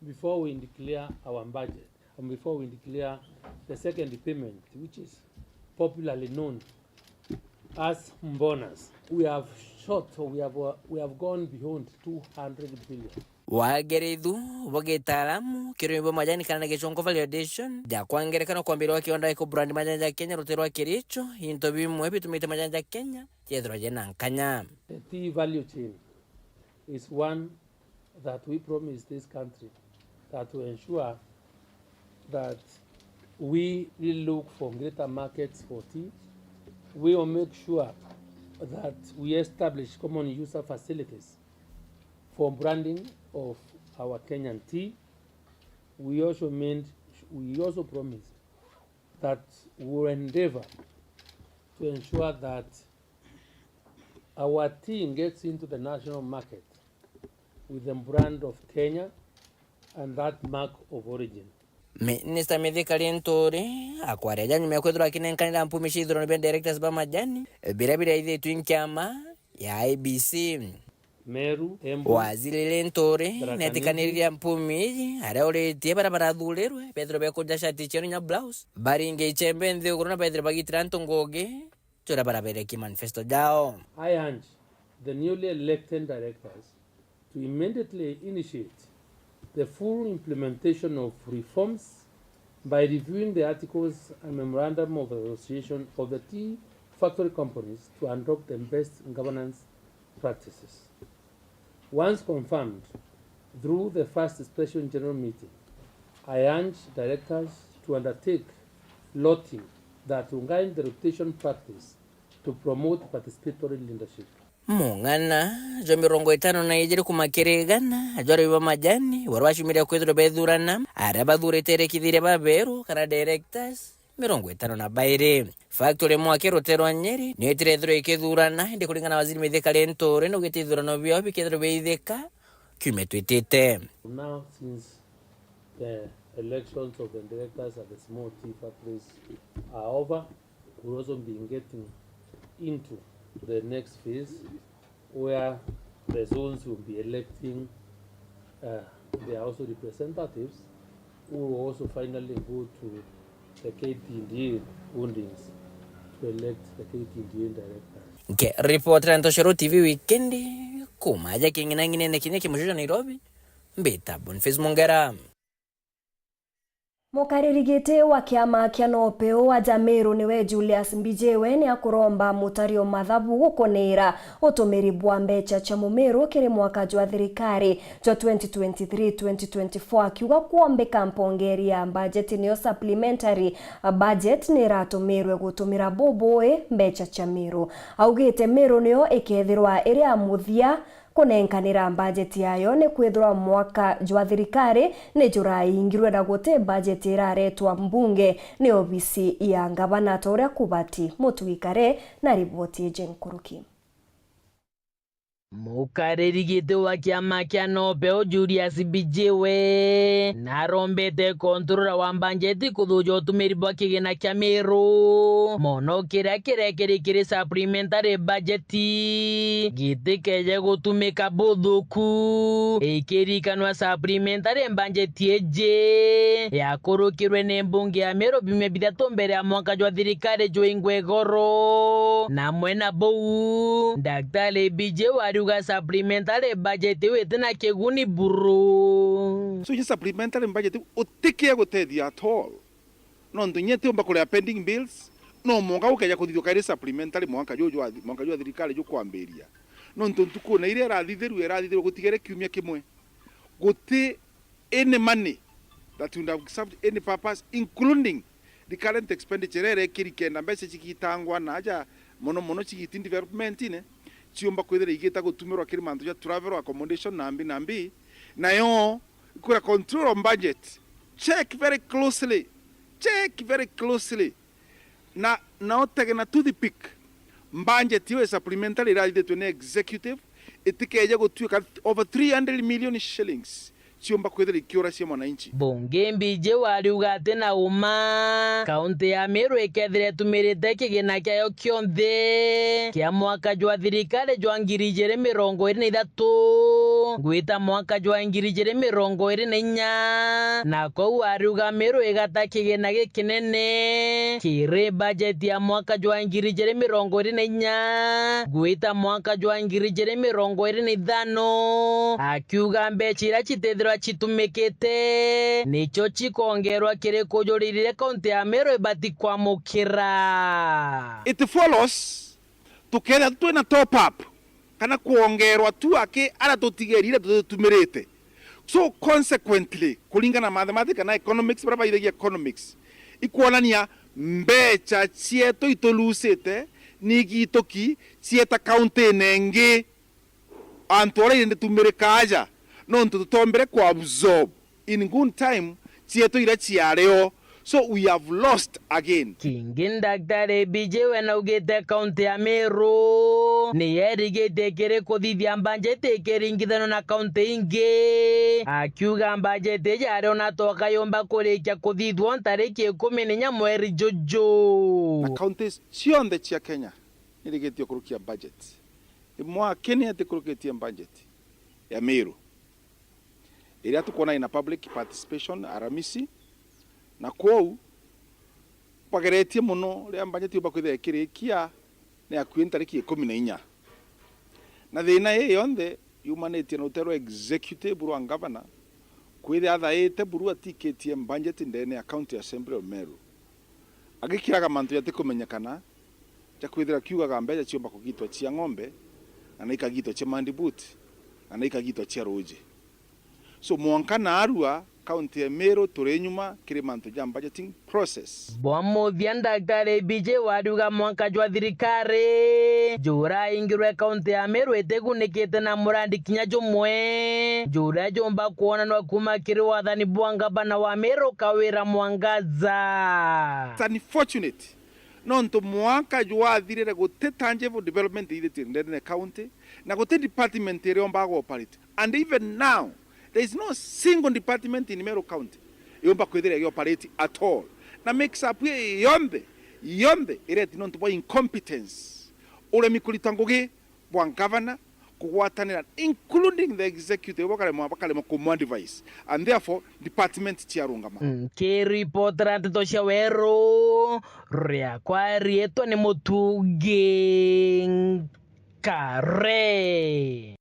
before we declare our budget and before we declare the second payment, which is popularly known as bonus, we have shot, or we have, uh, we have gone beyond two hundred billion. Wagerithu bwa gitaalamu, kirumi bwa majani kana na gichungu validation, ja kwa ngerekano kwambirwa kiwanda gia kubrand majani ja Kenya rutere rwa Kericho, into bimwe bitumite majani ja Kenya jethirwa jena nkanya. The tea value chain is one that we promise this country that to ensure that we really look for greater markets for tea. We will make sure that we establish common user facilities for branding of our Kenyan tea. We also meant, we also promised that we will endeavor to ensure that our tea gets into the national market with the brand of Kenya and that mark of origin. Minista Mithika Linturi akwaria ja nyuma ya kwithirwa akinenkanira mpumi cia ithurano bia directors ba majani biria biraithitue nkiama ya I E B C. Meru, Embu, Waziri Linturi Tharaka Nithi, netikanirie mpumi iji aria uritie baria barathurirwe bethirwe bekuja shati ciao nya blouse, baringe ichembe nthiguru na bethirwe bagitira antu ngugi. Turia baraberekia manifesto jao. I urge the newly elected directors to immediately initiate the full implementation of reforms by reviewing the articles and memorandum of association of the tea factory companies to adopt the best governance practices. Once confirmed through the first special general meeting, I urge directors to undertake lotting that will guide the rotation practice to promote participatory leadership. Mung'ana jwa mirongo itano na ijiri kuma kiri igana jwa arimi ba majani baria baciumire kwithirwa bethurana, aria bathurite erekithiria baberu kana directors mirongo itano na bairi. Factory Mwaki rutere rwa Nyeri niyo itire ithirwa ikithurana, indi kuringana na Waziri Mithika Linturi, naugite ithurano biao bikethirwa biithika kiumia twitite. Now, since the elections of the directors at the small tea factories are over, we'll also be getting into the next phase where the zones will be electing, uh, their also representatives who will also finally go to the K T D A holdings to elect the K T D A directors. Nkiripotera Ntoshero T V wikendi, kuma aja king'inang'inene kinya kimucio jwa Nairobi, mbita Boniface Mungera. Mukariri giti wa kiama kia NOPEU aja Meru niwe Julius Mbijiwe ni akuromba mutari o mathabu gukunira utumiri bwa mbecha cia mumiru kiri mwaka jwa thirikari jwa twenty twenty-three twenty twenty-four, akiuga kwombika mpongeri ya mbajeti niyo supplementary budget ni iratumirwe gutumira bubui mbecha cia Meru. Augite Meru niyo ikethirwa iri ya muthia kunenkanira mbajeti yayo, ni kwithirwa mwaka jwa thirikari ni juraingirwe na guti mbajeti iraretwa mbunge ni obisi ya ngavana ta uria kubati. Mutugi Kare na riboti iji nkuruki. Mukariri giti wa kiama kia NOPEU Julius Mbijiwe narombete controller wa mbajeti kuthuja utumiri bwa kigina kia Meru mono kiria kirekiri kiri supplementary budget gitikeje gutumika buthuku, ikirikanwa supplementary budget iji yakurukirwe ni mbunge ya Meru biumia bithatu mbere ya mwaka jwa thirikari jwingwe igoro. Na mwena buu, Daktari Mbijiwe ariuga supplementary budget iu itina kiguni buru. So, inya supplementary budget iu utikia gutethia at all. Nontu inya itiumba kuria pending bills, no mwanka gukeja kuthithua kairi supplementary mwanka juu jwa, mwanka jwa thirikari jukwambiria. Nontu ntukuna iria irathithirue, irathithirue gutigere kiumia kimwe. Guti any money that would have served any purpose, including recurrent expenditure iria irekiri kenda mbeca cigitangwa na aja mono mono cigiti development-ine, ciumba kwithira igita gutumirwa kiri mantu ja travel, accommodation na mbi na mbi. Nayo ikwira control of budget, check very closely, check very closely. Na, na utege na toothpick, budget iyo ya supplementary irathithitwe ni executive itikeje gutuika over three hundred million shillings ciumba kwithira ikiura cia mwananchi. Bunge Mbijiwe ariuga ati na uma, kaunti ya Meru ikethira itumirite kigina kiayo kionthe kia mwaka jwa thirikari jwa ngiri ijiri mirongo iri na ithatu gwita mwaka jwa ngiri ijiri mirongo iri na inya, na kou ariuga Meru igata kigina gikinene kiri bajeti ya mwaka jwa ngiri ijiri mirongo iri na inya gwita mwaka jwa ngiri ijiri mirongo iri na ithano, akiuga mbeca iria citithirwa citumikite nicio cikongerwa kiri kujurira iria kaunti ya Meru ibati kwamukira. It follows, tukethira twina top up kana kwongerwa tu aki aria tutigerire tutumirite. So consequently, kuringana na mathematics kana economics, baria baithagia economics, ikwonania mbeca cietu itulusite ni gituki cieta kaunti-ine ingi. Antu aria indi tumirika aja, nontu tutombere ku absorb in good time cietu iria ciario. So we have lost again. Kingi Daktari B J we naugite kaunti ya Meru ni yerigitie kiri kuthithia mbanjeti ikiringithanwa na kaunti ingi, akiuga mbanjeti iji ari ona tokayomba kurikia kuthithwa ntariki ikumi na inya mweri juju. Na counties cionthe cia Kenya nirigitie kurukia budget. Imwe akini atikurukitie budget ya Meru iria tukwona ina public participation aramisi, na kwou bageretie mono riria mbanjeti yumba kwithira ikirikia ni akui ntariki ikumi na inya. Na thina ii yonthe yumanitie na rute rwa executive rwa ngavana kwithira athaite buru atikitie mbanjeti ndene ya County Assembly of Meru, agikiraga mantu jatikumenyekana ja kwithira kiugaga mbeca ciumba kugitwa cia ng'ombe, na na ikagitwa cia mandibuti, na na ikagitwa cia ruuji. So mwanka naarua, kaunti ya Meru turi nyuma kiri mantu ja budgeting process. Bwa muthia, Daktari B J wariuga mwanka jwa thirikari juraingirwe kaunti ya Meru itigunikite na murandi kinya jumwe juria jumba kwonanwa kuuma kiri wathani bwa ngavana wa Meru Kawira Mwangaza. It's unfortunate nontu mwaka jwathirire guti tangible development ithitie ndene county, na guti department iria yombaga gu operate. And even now, there is no single department in Meru County yomba kwithira igi operate at all. Na mix up ii yonthe, yonthe ireti nontu bwa incompetence, uremi kurita ngugi bwa ngavana, kugwatanira, including the executive, bakaremwa, bakaremwa kumu advise, and therefore department ciarungama. Nkiripotera nteto cia Weru, riakwa riitwa ni Mutungi Nkare.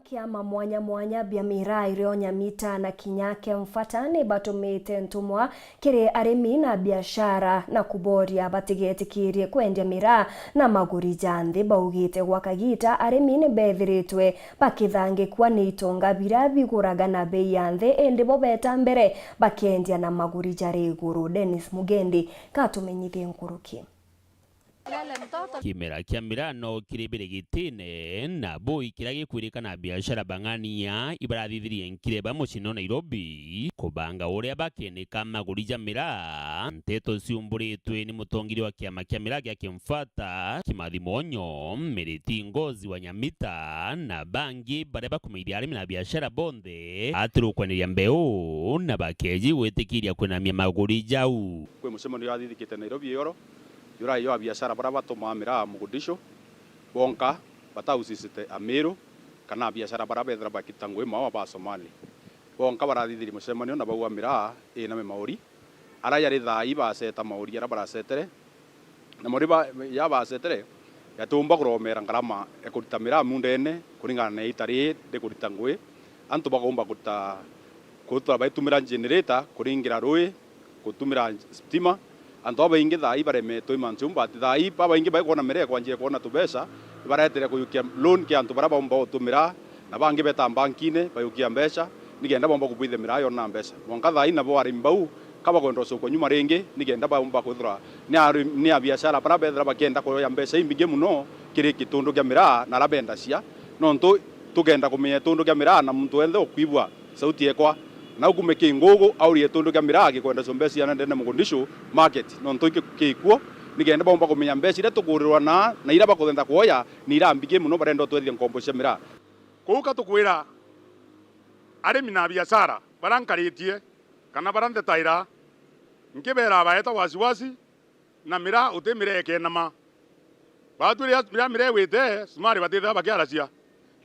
Kiama mwanya mwanya bia miraa irio Nyamita na kinya Kemfata ni batumite ntumwa kiri arimi na biashara na kuboria batigetikirie kwendia miraa na maguri ja nthi. Baugite gwa kagiita arimi ni bethiritwe bakithangikua ni itonga biria biguraga na bei ya nthi, indi bo beta mbere bakendia na maguri jari iguru. Dennis Mugendi katumenyithie nkuruki. Kimera kia miraa no kiri birigitine, na bui kiria gikwirikana biashara bang'ania ibarathithirie nkireba mucii no Nairobi kubanga uria bakenika maguri ja miraa. Nteto ciumburitwe ni mutongeria wa kiama kia miraa gia Kemfata, Kimathi Mwonyo, Miriti Ngozi wa Nyamita, na bangi baria bakumairia arimi na biashara bonthe atirukwaniriria mbeu na bakeji gwitikiria kwinamia maguri jau. Kwi mucemanio urathithikite Nairobi ioro, jurai yo abiashara baria batumaa miraa Mogadishu, bonka batahusisite Amiru kana abiashara baria bethira bakita ngui mao ba Somali. Bonka barathithirie mucemanio na bauga miraa iname mauri. Aria yari thaa ii baceta mauri aria baracetere, na mauri ba-, ya bacetere yatiumba kuromera ngarama ya kurita miraa mundene kuringana na ita rii rikurita ngui. Antu bakaumba kurita, kutura baitumira generator kuringira rui, gutumira stima. Antu babaingi thaa ii baremetwe i mantu jau, but thaa ii babaingi baikwona miraa ikwanjia kwona tubeca, ibaretere kuyukia loan kia antu baria baumba gutumira, na bangi beta mbankine bayukia mbeca, nikenda baumba kubwithia miraa yona mbeca. Mwanka thaa ii nabo arimi bau ka bakwenda gucokua nyuma ringi, nikenda baumba kwithirwa ni ari-, ni abiashara baria bethira bakienda kuoya mbeca imbingi mono kiri gitundu kia miraa na aria bendacia, nontu tukenda kumenya gitundu kia miraa na muntu wenthe ukwigua sauti yekwa. Na ukume kingugu aurie gitundu kia miraa gikwenda cumbe ciana ndene Mogadishu market, nontu iki kikuo, nikenda baumba kumenya mbeca iria tukurirwa na, na iria bakuthenda kuoya ni iria mbingi mono barenda utwethia nkombo cia miraa. Kuu ka tukwira arimi na biashara baria nkaritie kana baria nthetaira, nkibera baeta wasiwasi, na miraa uti miraa ikenama. Baatwi riria, riria miraa igwite, cumari batithira bakiaracia.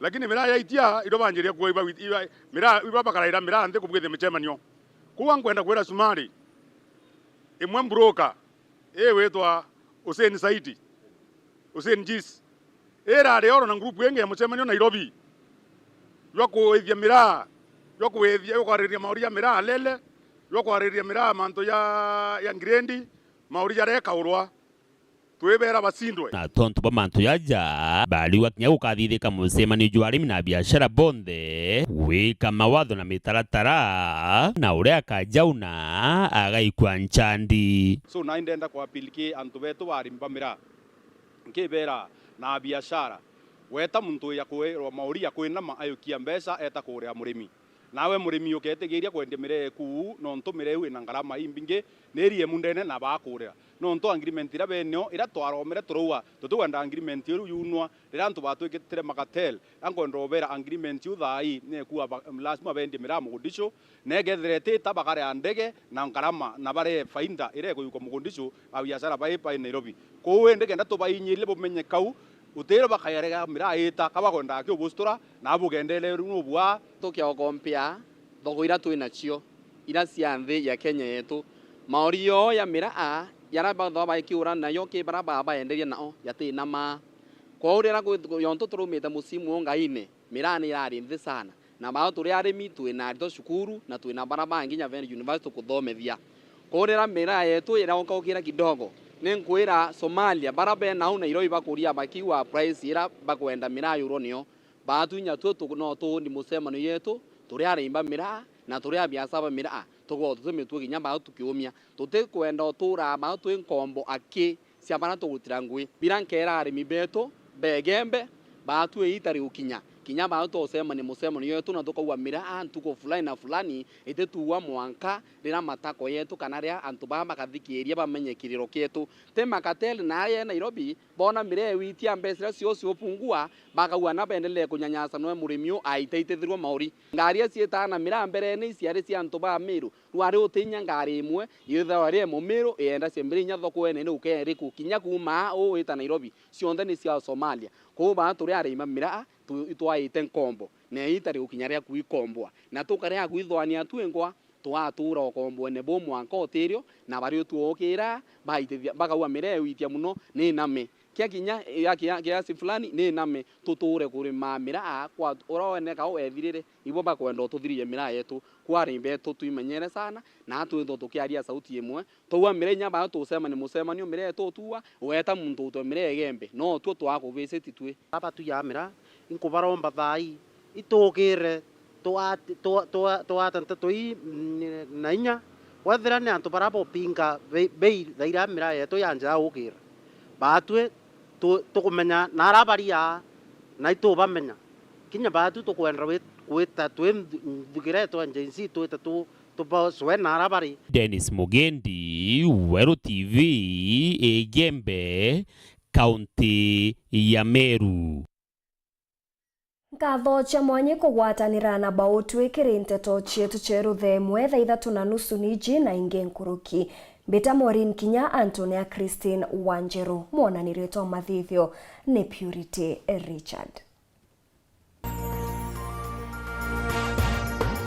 Lakini miraa yaitia, irio banjiria kuo iba, iba, miraa, iba bakaraira miraa nthi kubwithia micemanio. Kuu ankwenda kwira Sumari, imwe mbroka, ii witwa Hussein Saidi, Hussein Jis, irari oro na ngurupu ingi ya mucemanio Nairobi, jwa kuithia miraa, jwa kuithia, jwa kwaririria mauri ja miraa lele, jwa kwaririria miraa mantu ja, ja ngirendi, mauri jaria ikaurwa, twibera bacindwe. Na tontu bwa mantu jaja, bariuga kinya gukathithika mucemanio jwa arimi na biashara bonthe, gwika mawatho na mitaratara, na uria akajauna agaikua nchandi. So, nai ndenda kwa appeal ki antu betu ba arimi ba miraa, nkibera na biashara, weta muntu ya kwirwa mauri ya kwinama ayukia mbeca eta kuuria murimi. Nawe murimi uketigiria kwendia miraa eku, nontu miraa iu ina ngarama imbingi, ni iri emu ndene na bakurira. Nontu agreement iria benio, iria twaromere turauga, tutikwenda agreement iu yunwa, riria antu batwikitire makartel, ankwenda ubera agreement iu thaa ii, ni ekua ba-, lazima bendie miraa Mogadishu, na ikethira itita bakaria ndege na ngarama, na barie faida iria ikuyukwa Mogadishu, abiashara bai bai Nairobi. Kwou indi kenda tubainyirie bumenye kau, utiro bakaerega miraa ita, ka bakwendaga kiubucitura, na bugendere riu nubua. Tukiagokompea thoko iria twi nacio, iria cia nthi ya Kenya yetu, mauri yoo ya miraa, jaria bathagwa bakiura nayo ki baria babaenderia nao, jatina maa. Kwou riria kwi-, yontu turaumite musimu ungaine, miraa ni irari nthi sana. Na bao turi arimi, twina aritwa cukuru, na twina bara bangi nya benda university kuthomethia. Kwou riria miraa yetu iraukaukira kidogo, ni nkwira Somalia, bara be nau Nairobi bakuria bakiuga price iria bakwenda miraa yurwo nio. Baatu inya twe tu-, no tuundi mucemanio yetu, turi arimi ba miraa, na turi abiashara ba miraa, tukoragwa tuti mitwe kinya bao tukiumia. Tutikwenda utuura bao twi nkombo aki cia baria tugutira ngui. Bira nkeera arimi betu ba Igembe, baatue iita rigukinya, kinya baatue ucemania mucemanio yetu na tukauga miraa ntuku fulani na fulani itituua mwanka riria matako yetu kana riria antu baa bakathikiiria bamenye kiriro kietu. Ti makateli na aria e Nairobi, boona miraa iwitia mbeca iria cio ciupungua, bakauga na bendelee kunyanyasanwa murimi u aitaitithirwa mauri. Ngari iria ciitaa na miraa mberene iciari cia antu ba Meru, rwari utinya ngari imwe, yithagwa ri Mumiru, ienda cia mbere inya thoko ene ni ukeriku, kinya kuuma aa uu wita Nairobi, cionthe ni cia Somalia. Kwou baa turi arimi ba miraa, tu-, itwaite nkombo, na iita rigukinya ria kwikombwa. Na tukaria kwithwania twingwa, twatuura ukombwene buu mwanka utirio, na bari utuukira, baitithia, bakauga miraa iwitia mono, ni name. Kia kinya, ya kia-, kiasi fulani, ni name, tutuure kurima miraa, kwa uria wene kau ethirire, ibo bakwenda ututhiririe miraa yetu. Kwari betu twimenyere sana, na twithwa tukiaria sauti imwe. Twauga miraa inya bao tucemania mucemanio, miraa yetu utuua, weta muntu utwe miraa Igembe, no tuo twakuvisit twi. Aba tuyaa miraa, inkubaromba thaa ii, itukire, twa-, twa-, twa-, twate nteto ii, mm, na inya. Wethira ni antu baria bopinga bei, bei thaa iria miraa yetu yanjaa ukira, baatwi tu-, tukumenya na aria baria, na itubamenya. Kinya baatwi tukwenda wi-, gwita twi nthu-, nthugire twa Gen Z twite tu-, tubacwe na aria bari. Dennis Mugendi, Weru T V, Igembe, kaunti ya Meru. Nkatho cia mwanya kugwatanira na Bautwi kiri nteto cietu cia rutha imwe thaa ithatu na nusu niji na ingi nkuruki. Mbita Maureen Kinya, antu ni a Christine Wanjeru. Mwonanirio twa mathithio ni Purity Richard.